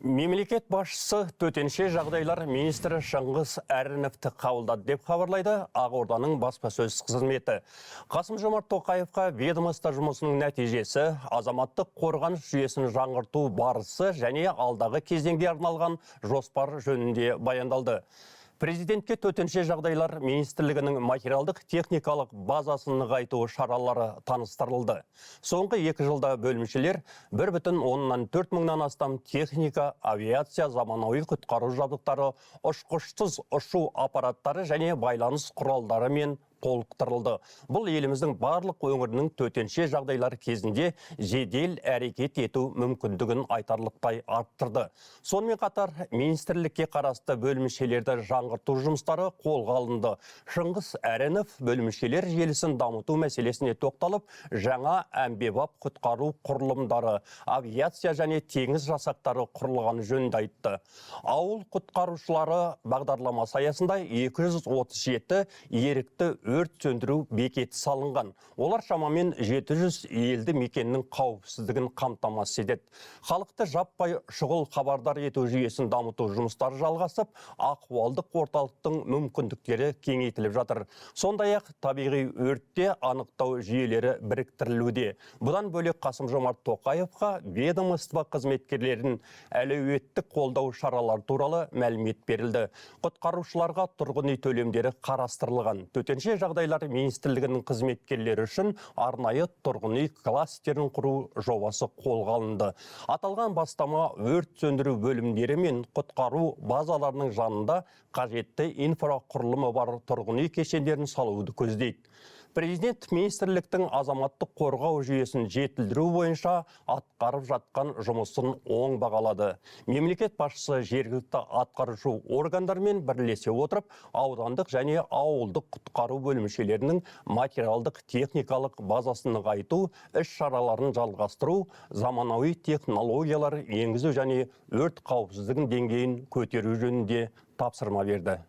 Мемлекет басшысы төтенше жағдайлар министрі Шыңғыс Әріновті қабылдады, деп хабарлайды Ақорданың баспасөз қызметі. Қасым Жомарт Тоқаевқа ведомство жұмысының нәтижесі, азаматтық қорғаныс жүйесін жаңғырту барысы және алдағы кезеңге арналған жоспар жөнінде баяндалды. Президентке төтенше жағдайлар министрлігінің материалдық техникалық базасын нығайту шаралары таныстырылды. Соңғы 2 жылда бөлімшелер 1,4 мыңнан астам техника, авиация, заманауи құтқару жабдықтары, ұшқышсыз ұшу аппараттары және байланыс құралдарымен толықтырылды. Бұл еліміздің барлық өңірінің төтенше жағдайлар кезінде жедел әрекет ету мүмкіндігін айтарлықтай арттырды. Сонымен қатар министрлікке қарасты бөлімшелерді жаңғырту жұмыстары қолға алынды. Шыңғыс Әрінов бөлімшелер желісін дамыту мәселесіне тоқталып, жаңа әмбебап құтқару құрылымдары, авиация және теңіз жасақтары құрылғаны жөнінде айтты. Ауыл құтқарушылары бағдарламасы аясында 237 ерікті өрт сөндіру бекеті салынған. Олар шамамен 700 елді мекеннің қауіпсіздігін қамтамасыз етеді. Халықты жаппай шұғыл хабардар ету жүйесін дамыту жұмыстары жалғасып, ахуалдық орталықтың мүмкіндіктері кеңейтіліп жатыр. Сондай-ақ табиғи өртте анықтау жүйелері біріктірілуде. Бұдан бөлек, Қасым Жомарт Тоқаевқа ведомство қызметкерлерін әлеуеттік қолдау шаралары туралы мәлімет берілді. Құтқарушыларға тұрғын үй төлемдері қарастырылған. Төтенше жағдайлар министрлігінің қызметкерлері үшін арнайы тұрғын үй кластерін құру жобасы қолға алынды. Аталған бастама өрт сөндіру бөлімдері мен құтқару базаларының жанында қажетті инфрақұрылымы бар тұрғын үй кешендерін салуды көздейді. Президент министрліктің азаматтық қорғау жүйесін жетілдіру бойынша атқарып жатқан жұмысын оң бағалады. Мемлекет басшысы жергілікті атқарушы органдармен бірлесе отырып, аудандық және ауылдық құтқару бөлімшелерінің материалдық техникалық базасын нығайту, іс шараларын жалғастыру, заманауи технологиялар енгізу және өрт қауіпсіздігінің деңгейін көтеру жөнінде тапсырма берді.